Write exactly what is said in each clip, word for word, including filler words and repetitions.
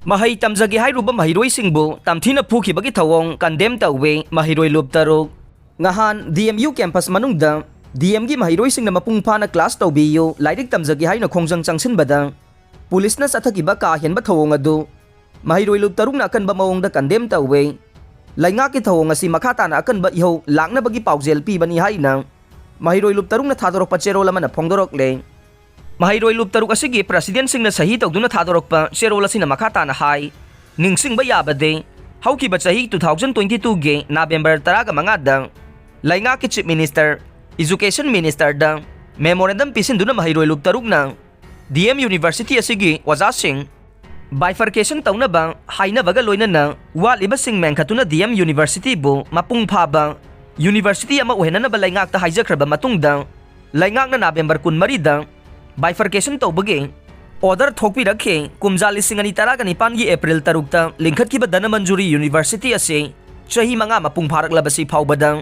ꯃꯍꯩ ꯇꯝꯖꯒꯦ ꯍꯥꯏꯔꯨꯕ ꯃꯍꯩꯔꯣꯏꯁꯤꯡꯕꯨ ꯇꯝꯊꯤꯅ ꯐꯨꯈꯤꯕꯒꯤ ꯊꯧꯑꯣꯡ ꯀꯟꯗꯦꯝ ꯇꯧꯋꯦ ꯃꯍꯩꯔꯣꯏ ꯂꯨꯞ ꯇꯔꯨꯛ꯫ ꯉꯍꯥꯟ ꯗꯤ ꯑꯦꯝ ꯌꯨ ꯀꯦꯝꯄꯁ ꯃꯅꯨꯡꯗ ꯗꯤ ꯑꯦꯝꯒꯤ ꯃꯍꯩꯔꯣꯏꯁꯤꯡꯅ ꯃꯄꯨꯡ ꯐꯥꯅ ꯀ꯭ꯂꯥꯁ ꯇꯧꯕꯤꯌꯨ, ꯂꯥꯏꯔꯤꯛ ꯇꯝꯖꯒꯦ ꯍꯥꯏꯅ ꯈꯣꯡꯖꯪ ꯆꯪꯁꯤꯟꯕꯗ ꯄꯨꯂꯤꯁꯅ ꯆꯠꯊꯈꯤꯕ ꯀꯥ ꯍꯦꯟꯕ ꯊꯧꯑꯣꯡ ꯑꯗꯨ ꯃꯍꯩꯔꯣꯏ ꯂꯨꯞ ꯇꯔꯨꯛꯅ ꯑꯀꯟꯕ ꯃꯑꯣꯡꯗ ꯀꯟꯗꯦꯝ ꯇꯧꯋꯦ꯫ ꯂꯩꯉꯥꯛꯀꯤ ꯊꯧꯑꯣꯡ ꯑꯁꯤ ꯃꯈꯥ ꯇꯥꯅ ꯑꯀꯟꯕ ꯏꯍꯧ ꯂꯥꯛꯅꯕꯒꯤ ꯄꯥꯎꯖꯦꯜ ꯄꯤꯕꯅꯤ ꯍꯥꯏꯅ ꯃꯍꯩꯔꯣꯏ ꯂꯨꯞ ꯇꯔꯨꯛꯅ ꯊꯥꯗꯣꯔꯛꯄ ꯆꯦꯔꯣꯜ ꯑꯃꯅ ꯐꯣꯡꯗꯣꯔꯛꯂꯦ꯫ ꯃꯍꯩꯔꯣꯏ ꯂꯨꯞ ꯇꯔꯨꯛ ꯑꯁꯤꯒꯤ ꯄ꯭ꯔꯁꯤꯗꯦꯟꯁꯤꯡꯅ ꯁꯍꯤ ꯇꯧꯗꯨꯅ ꯊꯥꯗꯣꯔꯛꯄ ꯆꯦꯔꯣꯜ ꯑꯁꯤꯅ ꯃꯈꯥ ꯇꯥꯅ ꯍꯥꯏ, ꯅꯤꯡꯁꯤꯡꯕ ꯌꯥꯕꯗꯤ, ꯍꯧꯈꯤꯕ ꯆꯍꯤ two thousand twenty twoꯒꯤ ꯅꯕꯦꯝꯕꯔ ꯇꯔꯥꯒ ꯃꯉꯥꯗ ꯂꯩꯉꯥꯛꯀꯤ ꯆꯤꯐ ꯃꯤꯅꯤꯁꯇꯔ, ꯏꯖꯨꯀꯦꯁꯟ ꯃꯤꯅꯤꯁꯇꯔꯗ ꯃꯦꯃꯣꯔꯦꯟꯗꯝ ꯄꯤꯁꯤꯟꯗꯨꯅ ꯃꯍꯩꯔꯣꯏ ꯂꯨꯞ ꯇꯔꯨꯛꯅ ꯗꯤ ꯑꯦꯝ ꯌꯨꯅꯤꯚꯔꯁꯤꯇꯤ ꯑꯁꯤꯒꯤ ꯑꯣꯖꯥꯁꯤꯡ ꯕꯥꯏꯐꯔꯀꯦꯁꯟ ꯇꯧꯅꯕ ꯍꯥꯏꯅꯕꯒ ꯂꯣꯏꯅꯅ ꯋꯥꯠꯂꯤꯕꯁꯤꯡ ꯃꯦꯟꯈꯠꯇꯨꯅ ꯗꯤ ꯑꯦꯝ ꯌꯨꯅꯤꯚꯔꯁꯤꯇꯤꯕꯨ ꯃꯄꯨꯡ ꯐꯥꯕ ꯌꯨꯅꯤꯚꯔꯁꯤꯇꯤ ꯑꯃ ꯑꯣꯏꯍꯟꯅꯅꯕ ꯂꯩꯉꯥꯛꯇ ꯍꯥꯏꯖꯈ꯭ꯔꯕ ꯃꯇꯨꯡꯗ, ꯂꯩꯉꯥꯛꯅ ꯅꯕꯦꯝꯕꯔ ꯀꯨꯟꯃꯔꯤꯗ ꯕꯥꯏꯐꯔꯀꯦꯁꯟ ꯇꯧꯕꯒꯤ ꯑꯣꯔꯗꯔ ꯊꯣꯛꯄꯤꯔꯛꯈꯤ꯫ ꯀꯨꯝꯖꯥ ꯂꯤꯁꯤꯡ ꯑꯅꯤ ꯇꯔꯥꯒ ꯅꯤꯄꯥꯟꯒꯤ ꯑꯦꯄ꯭ꯔꯤꯜ ꯇꯔꯨꯛꯇ ꯂꯤꯡꯈꯠꯈꯤꯕ ꯙꯅꯃꯟꯖꯨꯔꯤ ꯌꯨꯅꯤꯚꯔꯁꯤꯇꯤ ꯑꯁꯤ ꯆꯍꯤ ꯃꯉꯥ ꯃꯄꯨꯡ ꯐꯥꯔꯛꯂꯕꯁꯤ ꯐꯥꯎꯕꯗ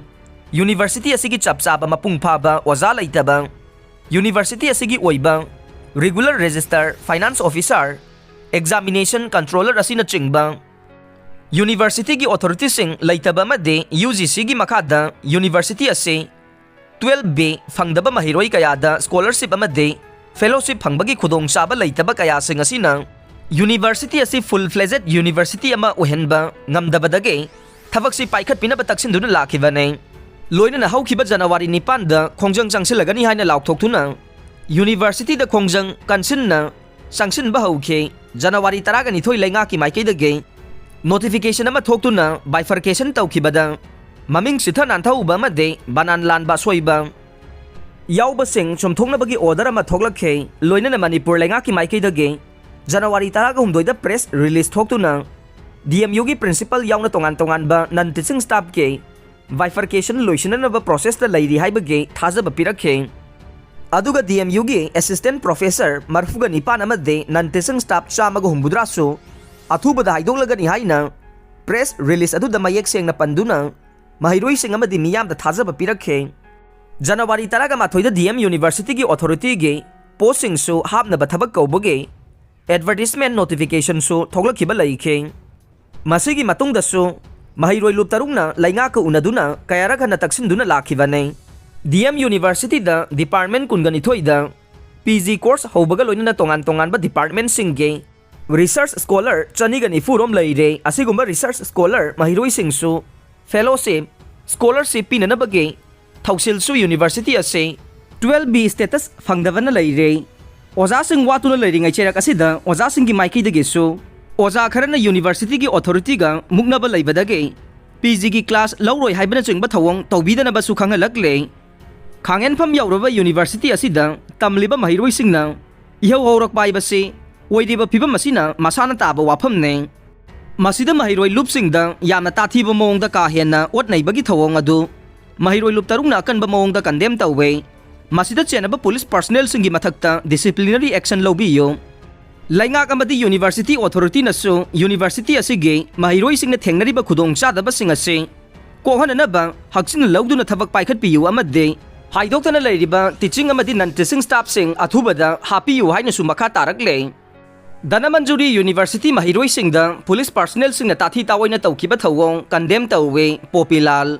ꯌꯨꯅꯤꯚꯔꯁꯤꯇꯤ ꯑꯁꯤꯒꯤ ꯆꯞ ꯆꯥꯕ ꯃꯄꯨꯡ ꯐꯥꯕ ꯑꯣꯖꯥ ꯂꯩꯇꯕ, ꯌꯨꯅꯤꯚꯔꯁꯤꯇꯤ ꯑꯁꯤꯒꯤ ꯑꯣꯏꯕ regular register, finance officer, examination controller ꯑꯁꯤꯅꯆꯤꯡꯕ ꯌꯨꯅꯤꯚꯔꯁꯤꯇꯤꯒꯤ ꯑꯣꯊꯣꯔꯤꯇꯤꯁꯤꯡ ꯂꯩꯇꯕ ꯑꯃꯗꯤ ꯌꯨ ꯖꯤ ꯁꯤꯒꯤ ꯃꯈꯥꯗ ꯌꯨꯅꯤꯚꯔꯁꯤꯇꯤ ꯑꯁꯤ twelve B ꯐꯪꯗꯕ ꯃꯍꯩꯔꯣꯏ ꯀꯌꯥꯗ ꯁ꯭ꯀꯣꯂꯔꯁꯤꯞ ꯑꯃꯗꯤ ꯐꯦꯂꯣꯁꯤꯞ ꯐꯪꯕꯒꯤ ꯈꯨꯗꯣꯡꯆꯥꯕ ꯂꯩꯇꯕ ꯀꯌꯥꯁꯤꯡ ꯑꯁꯤꯅ ꯌꯨꯅꯤꯚꯔꯁꯤꯇꯤ ꯑꯁꯤ ꯐꯨꯜ ꯐ꯭ꯂꯦꯖꯦꯗ ꯌꯨꯅꯤꯚꯔꯁꯤꯇꯤ ꯑꯃ ꯑꯣꯏꯍꯟꯕ ꯉꯝꯗꯕꯗꯒꯤ ꯊꯕꯛꯁꯤ ꯄꯥꯏꯈꯠꯄꯤꯅꯕ ꯇꯛꯁꯤꯟꯗꯨꯅ ꯂꯥꯛꯈꯤꯕꯅꯤ꯫ ꯂꯣꯏꯅꯅ ꯍꯧꯈꯤꯕ ꯖꯅꯋꯥꯔꯤ ꯅꯤꯄꯥꯟꯗ ꯈꯣꯡꯖꯪ ꯆꯪꯁꯤꯜꯂꯒꯅꯤ ꯍꯥꯏꯅ ꯂꯥꯎꯊꯣꯛꯇꯨꯅ ꯌꯨꯅꯤꯚꯔꯁꯤꯇꯤꯗ ꯈꯣꯡꯖꯪ ꯀꯟꯁꯤꯟꯅ ꯆꯪꯁꯤꯟꯕ ꯍꯧꯈꯤ꯫ ꯖꯅꯋꯥꯔꯤ ꯇꯔꯥꯒ ꯅꯤꯊꯣꯏ ꯂꯩꯉꯥꯛꯀꯤ ꯃꯥꯏꯀꯩꯗꯒꯤ ꯅꯣꯇꯤꯐꯤꯀꯦꯁꯟ ꯑꯃ ꯊꯣꯛꯇꯨꯅ ꯕꯥꯏꯐꯔꯀꯦꯁꯟ ꯇꯧꯈꯤꯕꯗ ꯃꯃꯤꯡ ꯆꯤꯊ ꯅꯥꯟꯊꯍꯧꯕ ꯑꯃꯗꯤ ꯕꯅꯥꯟ ꯂꯥꯟꯕ ꯑꯁꯣꯏꯕ ꯌꯥꯎꯕꯁꯤꯡ ꯆꯨꯝꯊꯣꯛꯅꯕꯒꯤ ꯑꯣꯔꯗꯔ ꯑꯃ ꯊꯣꯛꯂꯛꯈꯤ꯫ ꯂꯣꯏꯅꯅ ꯃꯅꯤꯄꯨꯔ ꯂꯩꯉꯥꯛꯀꯤ ꯃꯥꯏꯀꯩꯗꯒꯤ ꯖꯅꯋꯥꯔꯤ ꯇꯔꯥꯒ ꯍꯨꯝꯗꯣꯏꯗ ꯄ꯭ꯔꯦꯁ ꯔꯤꯂꯤꯁ ꯊꯣꯛꯇꯨꯅ ꯗꯤ ꯑꯦꯝ ꯌꯨꯒꯤ ꯄ꯭ꯔꯤꯟꯁꯤꯄꯜ ꯌꯥꯎꯅ ꯇꯣꯉꯥꯟ ꯇꯣꯉꯥꯟꯕ ꯅꯟ ꯇꯤꯆꯤꯡ ꯁ꯭ꯇꯥꯐꯀꯤ ꯕꯥꯏꯐꯔꯀꯦꯁꯟ ꯂꯣꯏꯁꯤꯟꯅꯅꯕ ꯄ꯭ꯔꯣꯁꯦꯁꯇ ꯂꯩꯔꯤ ꯍꯥꯏꯕꯒꯤ ꯊꯥꯖꯕ ꯄꯤꯔꯛꯈꯤ꯫ ꯑꯗꯨꯒ ꯗꯤ ꯑꯦꯝ ꯌꯨꯒꯤ ꯑꯦꯁꯤꯁꯇꯦꯟ ꯄ꯭ꯔꯣꯐꯦꯁꯔ ꯃꯔꯐꯨꯒ ꯅꯤꯄꯥꯟ ꯑꯃꯗꯤ ꯅꯟ ꯇꯤꯆꯤꯡ ꯁ꯭ꯇꯥꯐ ꯆꯥꯝꯃꯒ ꯍꯨꯝꯐꯨꯇꯔꯥꯁꯨ ꯑꯊꯨꯕꯗ ꯍꯥꯏꯗꯣꯛꯂꯒꯅꯤ ꯍꯥꯏꯅ ꯄ꯭ꯔꯦꯁ ꯔꯤꯂꯤꯁ ꯑꯗꯨꯗ ꯃꯌꯦꯛ ꯁꯦꯡꯅ ꯄꯟꯗꯨꯅ ꯃꯍꯩꯔꯣꯏꯁꯤꯡ ꯑꯃꯗꯤ ꯃꯤꯌꯥꯝꯗ ꯊꯥꯖꯕ ꯄꯤꯔꯛꯈꯤ꯫ ꯖꯅꯋꯥꯔꯤ ꯇꯔꯥꯒ ꯃꯥꯊꯣꯏꯗ ꯗꯤ ꯑꯦꯝ ꯌꯨꯅꯤꯚꯔꯁꯤꯇꯤꯒꯤ ꯑꯣꯊꯣꯔꯤꯇꯤꯒꯤ ꯄꯣꯁꯁꯤꯡꯁꯨ ꯍꯥꯞꯅꯕ ꯊꯕꯛ ꯀꯧꯕꯒꯤ ꯑꯦꯗꯚꯔꯇꯤꯁꯃꯦꯟ ꯅꯣꯇꯤꯐꯤꯀꯦꯁꯟꯁꯨ ꯊꯣꯛꯂꯛꯈꯤꯕ ꯂꯩꯈꯤ꯫ ꯃꯁꯤꯒꯤ ꯃꯇꯨꯡꯗꯁꯨ ꯃꯍꯩꯔꯣꯏ ꯂꯨꯞ ꯇꯔꯨꯛꯅ ꯂꯩꯉꯥꯛꯀ ꯎꯅꯗꯨꯅ ꯀꯌꯥꯔꯛ ꯍꯟꯅ ꯇꯛꯁꯤꯟꯗꯨꯅ ꯂꯥꯛꯈꯤꯕꯅꯤ꯫ ꯗꯤ ꯑꯦꯝ ꯌꯨꯅꯤꯚꯔꯁꯤꯇꯤꯗ ꯗꯤꯄꯥꯔꯠꯃꯦꯟ ꯀꯨꯟꯒ ꯅꯤꯊꯣꯏꯗ ꯄꯤ ꯖꯤ ꯀꯣꯔꯁ ꯍꯧꯕꯒ ꯂꯣꯏꯅꯅ ꯇꯣꯉꯥꯟ ꯇꯣꯉꯥꯟꯕ ꯗꯤꯄꯥꯔꯠꯃꯦꯟꯁꯤꯡꯒꯤ ꯔꯤꯁꯔꯆ ꯁ꯭ꯀꯣꯂꯔ ꯆꯅꯤꯒ ꯅꯤꯐꯨ ꯔꯣꯝ ꯂꯩꯔꯦ꯫ ꯑꯁꯤꯒꯨꯝꯕ ꯔꯤꯁꯔꯆ ꯁ꯭ꯀꯣꯂꯔ ꯃꯍꯩꯔꯣꯏꯁꯤꯡꯁꯨ ꯐꯦꯂꯣꯁꯤꯞ, ꯁ꯭ꯀꯣꯂꯔꯁꯤꯞ ꯄꯤꯅꯅꯕꯒꯤ ꯊꯧꯁꯤꯜꯁꯨ ꯌꯨꯅꯤꯚꯔꯁꯤꯇꯤ ꯑꯁꯤ ꯇꯨꯋꯦꯜꯐ ꯕꯤ ꯁ꯭ꯇꯦꯇꯁ ꯐꯪꯗꯕꯅ ꯂꯩꯔꯦ꯫ ꯑꯣꯖꯥꯁꯤꯡ ꯋꯥꯇꯨꯅ ꯂꯩꯔꯤꯉꯩ ꯆꯩꯔꯛ ꯑꯁꯤꯗ ꯑꯣꯖꯥꯁꯤꯡꯒꯤ ꯃꯥꯏꯀꯩꯗꯒꯤꯁꯨ ꯑꯣꯖꯥ ꯈꯔꯅ ꯌꯨꯅꯤꯚꯔꯁꯤꯇꯤꯒꯤ ꯑꯣꯊꯣꯔꯤꯇꯤꯒ ꯃꯨꯛꯅꯕ ꯂꯩꯕꯗꯒꯤ ꯄꯤ ꯖꯤꯒꯤ ꯀ꯭ꯂꯥꯁ ꯂꯧꯔꯣꯏ ꯍꯥꯏꯕꯅꯆꯤꯡꯕ ꯊꯧꯑꯣꯡ ꯇꯧꯕꯤꯗꯅꯕꯁꯨ ꯈꯪꯍꯜꯂꯛꯂꯦ꯫ ꯈꯥꯡꯍꯦꯟꯐꯝ ꯌꯧꯔꯕ ꯌꯨꯅꯤꯚꯔꯁꯤꯇꯤ ꯑꯁꯤꯗ ꯇꯝꯂꯤꯕ ꯃꯍꯩꯔꯣꯏꯁꯤꯡꯅ ꯏꯍꯧ ꯍꯧꯔꯛꯄ ꯍꯥꯏꯕꯁꯤ ꯑꯣꯏꯔꯤꯕ ꯐꯤꯕꯝ ꯑꯁꯤꯅ ꯃꯁꯥꯅ ꯇꯥꯕ ꯋꯥꯐꯝꯅꯤ꯫ ꯃꯁꯤꯗ ꯃꯍꯩꯔꯣꯏ ꯂꯨꯞꯁꯤꯡꯗ ꯌꯥꯝꯅ ꯇꯥꯊꯤꯕ ꯃꯑꯣꯡꯗ ꯀꯥ ꯍꯦꯟꯅ ꯑꯣꯠ ꯅꯩꯕꯒꯤ ꯊꯧꯑꯣꯡ ꯑꯗꯨ ꯃꯍꯩꯔꯣꯏ ꯂꯨꯞ ꯇꯔꯨꯛꯅ ꯑꯀꯟꯕ ꯃꯑꯣꯡꯗ ꯀꯟꯗꯦꯝ ꯇꯧꯋꯦ꯫ ꯃꯁꯤꯗ ꯆꯦꯟꯅꯕ ꯄꯨꯂꯤꯁ ꯄꯔꯁꯅꯦꯜꯁꯤꯡꯒꯤ ꯃꯊꯛꯇ ꯗꯤꯁꯤꯄ꯭ꯂꯤꯅꯔꯤ ꯑꯦꯛꯁꯟ ꯂꯧꯕꯤꯌꯨ꯫ ꯂꯩꯉꯥꯛ ꯑꯃꯗꯤ ꯌꯨꯅꯤꯚꯔꯁꯤꯇꯤ ꯑꯣꯊꯣꯔꯤꯇꯤꯅꯁꯨ ꯌꯨꯅꯤꯚꯔꯁꯤꯇꯤ ꯑꯁꯤꯒꯤ ꯃꯍꯩꯔꯣꯏꯁꯤꯡꯅ ꯊꯦꯡꯅꯔꯤꯕ ꯈꯨꯗꯣꯡꯆꯥꯗꯕꯁꯤꯡ ꯑꯁꯤ ꯀꯣꯛꯍꯟꯅꯅꯕ ꯍꯛꯆꯤꯟꯅ ꯂꯧꯗꯨꯅ ꯊꯕꯛ ꯄꯥꯏꯈꯠꯄꯤꯌꯨ ꯑꯃꯗꯤ ꯍꯥꯏꯗꯣꯛꯇꯅ ꯂꯩꯔꯤꯕ ꯇꯤꯆꯤꯡ ꯑꯃꯗꯤ ꯅꯟ ꯇꯤꯆꯤꯡ ꯁ꯭ꯇꯥꯐꯁꯤꯡ ꯑꯊꯨꯕꯗ ꯍꯥꯞꯄꯤꯌꯨ ꯍꯥꯏꯅꯁꯨ ꯃꯈꯥ ꯇꯥꯔꯛꯂꯦ꯫ ꯙꯅꯃꯟꯖꯨꯔꯤ ꯌꯨꯅꯤꯚꯔꯁꯤꯇꯤ ꯃꯍꯩꯔꯣꯏꯁꯤꯡꯗ ꯄꯨꯂꯤꯁ ꯄꯥꯔꯁꯅꯦꯜꯁꯤꯡꯅ ꯇꯥꯊꯤ ꯇꯥꯑꯣꯏꯅ ꯇꯧꯈꯤꯕ ꯊꯧꯑꯣꯡ ꯀꯟꯗꯦꯝ ꯇꯧꯋꯤ ꯄꯣꯄꯤꯂꯥꯜ꯫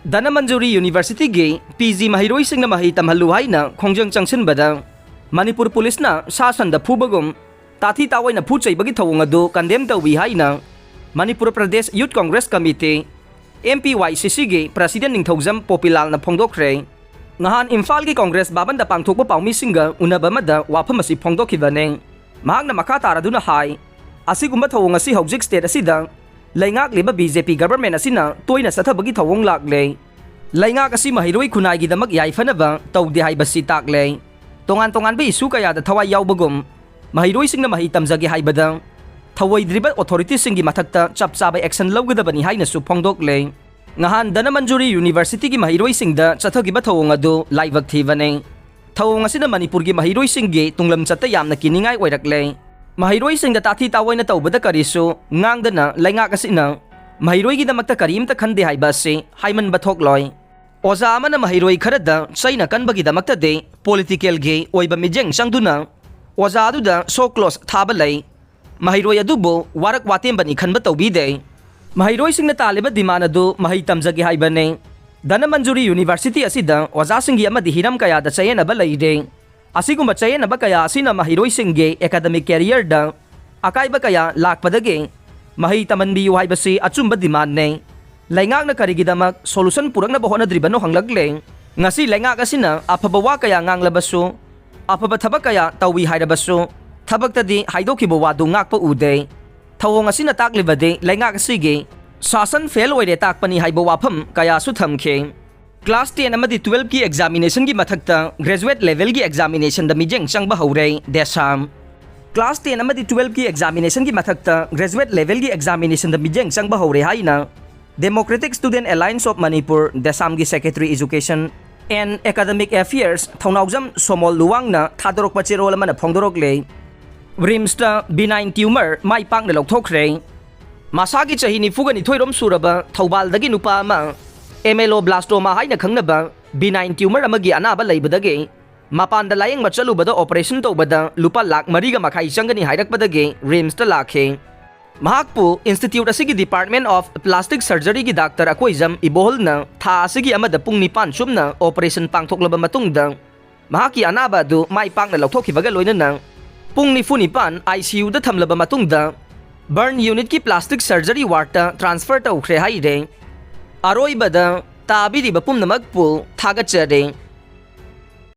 ꯙꯅꯃꯟꯖꯨꯔꯤ ꯌꯨꯅꯤꯚꯔꯁꯤꯇꯤꯒꯤ ꯄꯤ ꯖꯤ ꯃꯍꯩꯔꯣꯏꯁꯤꯡꯅ ꯃꯍꯩ ꯇꯝꯍꯜꯂꯨ ꯍꯥꯏꯅ ꯈꯣꯡꯖꯪ ꯆꯪꯁꯤꯟꯕꯗ ꯃꯅꯤꯄꯨꯔ ꯄꯨꯂꯤꯁꯅ ꯁꯥ ꯁꯟꯗ ꯐꯨꯕꯒꯨꯝ ꯇꯥꯊꯤ ꯇꯥꯑꯣꯏꯅ ꯐꯨ ꯆꯩꯕꯒꯤ ꯊꯧꯑꯣꯡ ꯑꯗꯨ ꯀꯟꯗꯦꯝ ꯇꯧꯏ ꯍꯥꯏꯅ ꯃꯅꯤꯄꯨꯔ ꯄ꯭ꯔꯗꯦꯁ ꯌꯨꯠ ꯀꯣꯡꯒ꯭ꯔꯦꯁ ꯀꯃꯤꯇꯤ, ꯑꯦꯝ ꯄꯤ ꯋꯥꯏ ꯁꯤ ꯁꯤꯒꯤ ꯄ꯭ꯔꯁꯤꯗꯦꯟ ꯅꯤꯡꯊꯧꯖꯝ ꯄꯣꯄꯤꯂꯥꯜꯅ ꯐꯣꯡꯗꯣꯛꯈ꯭ꯔꯦ꯫ ꯅꯍꯥꯟ ꯏꯝꯐꯥꯜꯒꯤ ꯀꯣꯡꯒ꯭ꯔꯦꯁ ꯚꯕꯟꯗ ꯄꯥꯡꯊꯣꯛꯄ ꯄꯥꯎꯃꯤꯁꯤꯡꯒ ꯎꯅꯕ ꯑꯃꯗ ꯋꯥꯐꯝ ꯑꯁꯤ ꯐꯣꯡꯗꯣꯛꯈꯤꯕꯅꯤ꯫ ꯃꯍꯥꯛꯅ ꯃꯈꯥ ꯇꯥꯔꯗꯨꯅ ꯍꯥꯏ, ꯑꯁꯤꯒꯨꯝꯕ ꯊꯧꯑꯣꯡ ꯑꯁꯤ ꯍꯧꯖꯤꯛ ꯁ꯭ꯇꯦꯠ ꯑꯁꯤꯗ ꯂꯩꯉꯥꯛꯂꯤꯕ ꯕꯤ ꯖꯦ ꯄꯤ ꯒꯚꯔꯟꯃꯦꯟ ꯑꯁꯤꯅ ꯇꯣꯏꯅ ꯆꯠꯊꯕꯒꯤ ꯊꯧꯑꯣꯡ ꯂꯥꯛꯂꯦ꯫ ꯂꯩꯉꯥꯛ ꯑꯁꯤ ꯃꯍꯩꯔꯣꯏ ꯈꯨꯟꯅꯥꯏꯒꯤꯗꯃꯛ ꯌꯥꯏꯐꯅꯕ ꯇꯧꯗꯦ ꯍꯥꯏꯕꯁꯤ ꯇꯥꯛꯂꯦ꯫ ꯇꯣꯉꯥꯟ ꯇꯣꯉꯥꯟꯕ ꯏꯁꯨ ꯀꯌꯥꯗ ꯊꯋꯥꯏ ꯌꯥꯎꯕꯒꯨꯝ, ꯃꯍꯩꯔꯣꯏꯁꯤꯡꯅ ꯃꯍꯩ ꯇꯝꯖꯒꯦ ꯍꯥꯏꯕꯗ ꯊꯧꯑꯣꯏꯗ꯭ꯔꯤꯕ ꯑꯣꯊꯣꯔꯤꯇꯤꯁꯤꯡꯒꯤ ꯃꯊꯛꯇ ꯆꯞ ꯆꯥꯕ ꯑꯦꯛꯁꯟ ꯂꯧꯒꯗꯕꯅꯤ ꯍꯥꯏꯅꯁꯨ ꯐꯣꯡꯗꯣꯛꯂꯦ꯫ ꯅꯍꯥꯟ ꯙꯅꯃꯟꯖꯨꯔꯤ ꯌꯨꯅꯤꯚꯔꯁꯤꯇꯤꯒꯤ ꯃꯍꯩꯔꯣꯏꯁꯤꯡꯗ ꯆꯠꯊꯈꯤꯕ ꯊꯧꯑꯣꯡ ꯑꯗꯨ ꯂꯥꯏꯕꯛ ꯊꯤꯕꯅꯤ꯫ ꯊꯧꯑꯣꯡ ꯑꯁꯤꯅ ꯃꯅꯤꯄꯨꯔꯒꯤ ꯃꯍꯩꯔꯣꯏꯁꯤꯡꯒꯤ ꯇꯨꯡꯂꯝꯆꯠꯇ ꯌꯥꯝꯅ ꯀꯤꯅꯤꯡꯉꯥꯏ ꯑꯣꯏꯔꯛꯂꯦ꯫ ꯃꯍꯩꯔꯣꯏꯁꯤꯡꯗ ꯇꯥꯊꯤ ꯇꯥꯑꯣꯏꯅ ꯇꯧꯕꯗ ꯀꯔꯤꯁꯨ ꯉꯥꯡꯗꯅ ꯂꯩꯉꯥꯛ ꯑꯁꯤꯅ ꯃꯍꯩꯔꯣꯏꯒꯤꯗꯃꯛꯇ ꯀꯔꯤꯝꯇ ꯈꯟꯗꯦ ꯍꯥꯏꯕ ꯑꯁꯤ ꯍꯥꯏꯃꯟꯕ ꯊꯣꯛꯂꯣꯏ꯫ ꯑꯣꯖꯥ ꯑꯃꯅ ꯃꯍꯩꯔꯣꯏ ꯈꯔꯗ ꯆꯩꯅ ꯀꯟꯕꯒꯤꯗꯃꯛꯇꯗꯤ ꯄꯣꯂꯤꯇꯤꯀꯦꯜꯒꯤ ꯑꯣꯏꯕ ꯃꯤꯠꯌꯦꯡ ꯆꯪꯗꯨꯅ ꯑꯣꯖꯥ ꯑꯗꯨꯗ show cause ꯊꯥꯕ ꯂꯩ꯫ ꯃꯍꯩꯔꯣꯏ ꯑꯗꯨꯕꯨ ꯋꯥꯔꯛ ꯋꯥꯇꯦꯝꯕꯅꯤ ꯈꯟꯕ ꯇꯧꯕꯤꯗꯦ꯫ ꯃꯍꯩꯔꯣꯏꯁꯤꯡꯅ ꯇꯥꯜꯂꯤꯕ demand ꯑꯗꯨ ꯃꯍꯩ ꯇꯝꯖꯒꯦ ꯍꯥꯏꯕꯅꯤ꯫ ꯙꯅꯃꯟꯖꯨꯔꯤ University ꯑꯁꯤꯗ ꯑꯣꯖꯥꯁꯤꯡꯒꯤ ꯑꯃꯗꯤ ꯍꯤꯔꯝ ꯀꯌꯥꯗ ꯆꯌꯦꯠꯅꯕ ꯂꯩꯔꯦ꯫ ꯑꯁꯤꯒꯨꯝꯕ ꯆꯌꯦꯠꯅꯕ ꯀꯌꯥ ꯑꯁꯤꯅ ꯃꯍꯩꯔꯣꯏꯁꯤꯡꯒꯤ academic careerꯗ ꯑꯀꯥꯏꯕ ꯀꯌꯥ ꯂꯥꯛꯄꯗꯒꯤ ꯃꯍꯩ ꯇꯝꯍꯟꯕꯤꯌꯨ ꯍꯥꯏꯕꯁꯤ ꯑꯆꯨꯝꯕ demandꯅꯤ꯫ ꯂꯩꯉꯥꯛꯅ ꯀꯔꯤꯒꯤꯗꯃꯛ solution ꯄꯨꯔꯛꯅꯕ ꯍꯣꯠꯅꯗ꯭ꯔꯤꯕꯅꯣ ꯍꯪꯂꯛꯂꯦ꯫ ꯉꯁꯤ ꯂꯩꯉꯥꯛ ꯑꯁꯤꯅ ꯑꯐꯕ ꯋꯥ ꯀꯌꯥ ꯉꯥꯡꯂꯕꯁꯨ, ꯑꯐꯕ ꯊꯕꯛ ꯀꯌꯥ ꯇꯧꯏ ꯍꯥꯏꯔꯕꯁꯨ, ꯊꯕꯛꯇꯗꯤ ꯍꯥꯏꯗꯣꯛꯈꯤꯕ ꯋꯥꯗꯨ ꯉꯥꯛꯄ ꯎꯗꯦ꯫ ꯊꯧꯑꯣꯡ ꯑꯁꯤꯅ ꯇꯥꯛꯂꯤꯕꯗꯤ ꯂꯩꯉꯥꯛ ꯑꯁꯤꯒꯤ ꯁꯥꯁꯟ fail ꯑꯣꯏꯔꯦ ꯇꯥꯛꯄꯅꯤ ꯍꯥꯏꯕ ꯋꯥꯐꯝ ꯀꯌꯥꯁꯨ ꯊꯝꯈꯤ꯫ Class ten ꯑꯃꯗꯤ twelveꯀꯤ examinationꯒꯤ ꯃꯊꯛꯇ graduate levelꯒꯤ examinationꯗ ꯃꯤꯠꯌꯦꯡ ꯆꯪꯕ ꯍꯧꯔꯦ ꯗꯦꯁꯥꯝ꯫ Class ten ꯑꯃꯗꯤ twelveꯀꯤ examinationꯒꯤ ꯃꯊꯛꯇ graduate levelꯒꯤ examinationꯗ ꯃꯤꯠꯌꯦꯡ ꯆꯪꯕ ꯍꯧꯔꯦ ꯍꯥꯏꯅ Democratic Student Alliance of Manipur, ꯗꯦꯁꯥꯝꯒꯤ Secretary Education and Academic Affairs ꯊꯧꯅꯥꯎꯖꯝ ꯁꯣꯃꯣꯜ ꯂꯨꯋꯥꯡꯅ ꯊꯥꯗꯣꯔꯛꯄ ꯆꯦꯔꯣꯜ ꯑꯃꯅ ꯐꯣꯡꯗꯣꯔꯛꯂꯦ꯫ RIMSꯇ benign tumor ꯃꯥꯏ ꯄꯥꯛꯅ ꯂꯧꯊꯣꯛꯈ꯭ꯔꯦ꯫ ꯃꯁꯥꯒꯤ ꯆꯍꯤ ꯅꯤꯐꯨꯒ ꯅꯤꯊꯣꯏꯔꯣꯝ ꯁꯨꯔꯕ ꯊꯧꯕꯥꯜꯗꯒꯤ ꯅꯨꯄꯥ ꯑꯃ ameloblastoma ꯍꯥꯏꯅ ꯈꯪꯅꯕ benign tumor ꯑꯃꯒꯤ ꯑꯅꯥꯕ ꯂꯩꯕꯗꯒꯤ ꯃꯄꯥꯟꯗ ꯂꯥꯌꯦꯡꯕ ꯆꯠꯂꯨꯕꯗ operation ꯇꯧꯕꯗ ꯂꯨꯄꯥ ꯂꯥꯈ ꯃꯔꯤꯒ ꯃꯈꯥꯏ ꯆꯪꯒꯅꯤ ꯍꯥꯏꯔꯛꯄꯗꯒꯤ RIMSꯇ ꯂꯥꯛꯈꯤ꯫ ꯃꯍꯥꯛꯄꯨ institute ꯑꯁꯤꯒꯤ Department of Plastic Surgeryꯒꯤ doctor Akoijam ꯏꯕꯣꯍꯜꯅ ꯊꯥ ꯑꯁꯤꯒꯤ ꯑꯃꯗ ꯄꯨꯡ ꯅꯤꯄꯥꯟ ꯆꯨꯞꯅ operation ꯄꯥꯡꯊꯣꯛꯂꯕ ꯃꯇꯨꯡꯗ ꯃꯍꯥꯛꯀꯤ ꯑꯅꯥꯕ ꯑꯗꯨ ꯃꯥꯏ ꯄꯥꯛꯅ ꯂꯧꯊꯣꯛꯈꯤꯕꯒ ꯂꯣꯏꯅꯅ ꯄꯨꯡ ꯅꯤꯐꯨ ꯅꯤꯄꯥꯟ ICUꯗ ꯊꯝꯂꯕ ꯃꯇꯨꯡꯗ burn unitꯀꯤ plastic surgery wardꯇ transfer ꯇꯧꯈ꯭ꯔꯦ ꯍꯥꯏꯔꯦ꯫ ꯑꯔꯣꯏꯕꯗ ꯇꯥꯕꯤꯔꯤꯕ ꯄꯨꯝꯅꯃꯛꯄꯨ ꯊꯥꯒꯠꯆꯔꯤ꯫